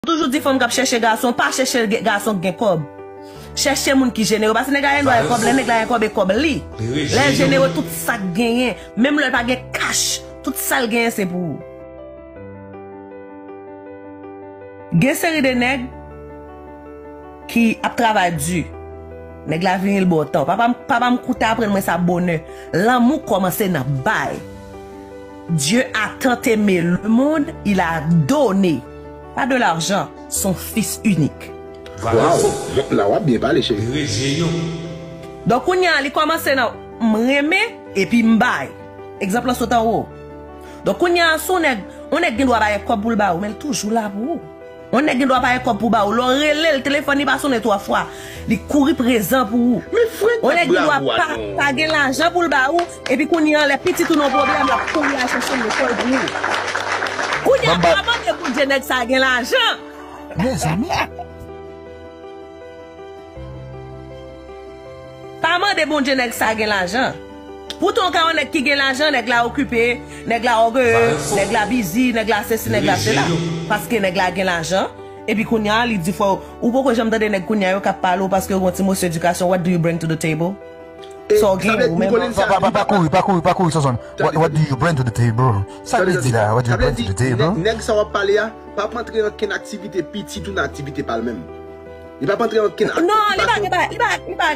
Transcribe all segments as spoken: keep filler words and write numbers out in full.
Toujou di fanm k ap chèche gason, pa chèche gason k gen kòb. Chèche moun ki jenere. Paske nèg la gen dwa gen kòb, lè nèg la gen kòb, e kòb li. Lè l jenere tout sa k genyen, menm lè l pa gen kach, tout sa l genyen se pou ou. Gen seri de nèg ki ap travay di. Nèg la vini l ba w tan. Papa m, papa m koute aprann mwen sa bonè. Lanmou kòmanse nan bay. Dieu a tant aimé le monde, il a donné. Pas de l'argent, son fils unique. Waw, la w ap byen pale cheri. Donk kounye a li kòmanse nan m renmen epi m bay. Egzanp lan sot anwo. Donk kounye a si yon nèg, yon nèg gen dwa pa gen kòb pou l ba ou, men l toujou la pou ou. Yon nèg gen dwa pa gen kòb pou ba ou, lè w rele l, telefòn li pa sonnen twa fwa. Li kouri prezan pou ou. Yon nèg gen dwa pa, pa gen lajan pou l ba ou, epi kounye a lè pitit ou nan pwoblèm, l ap kouri al chèche l lekòl pou ou. Kounye a pa mande Bondye nèg sa gen lajan. Mezanmi. Pa mande Bondye nèg sa gen lajan. Poutan w ka yon nèg ki gen lajan, nèg la okipe, nèg la ògeye, nèg la bizi, nèg la sesi, nèg la sela. Paske nèg la gen lajan, epi kounye a li di fò ou poko janm tande nèg kounye a yo k ap pale w paske yo gen yon ti moso edikasyon. What do you bring to the table? Sa w gen ou menm? Pa kouri, pa kouri, pa kouri Sonsonn. What do you bring to the table? Sa vle di la, what do you bring to the table? Nèg sa w ap pale a, p ap antre ankenn aktivite pitit ou nan aktivite pa l menm. Li p ap antre ankenn aktivite. Non, li pa, li pa, li pa, li pa.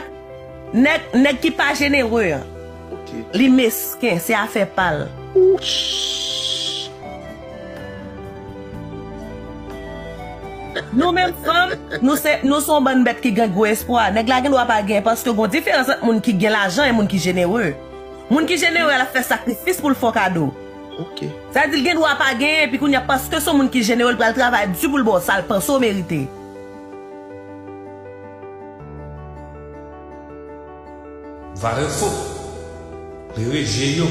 Nèg, nèg ki pa jenere an. Li mesken, se afè pa l. Nou menm fanm, nou se, nou se yon bann bèt ki gen gwo espwa. Nèg la gen dwa pa gen, paske gon diferans ant moun ki gen lajan e moun ki jenere. Moun ki jenere, l ap fè sakrifis pou l fè w kado. Sa vle di l gen dwa pa genyen, epi kounye a paske se yon moun ki jenere, l pral travay di pou l ba w sa l panse w merite. Varè fo. Lere je yo.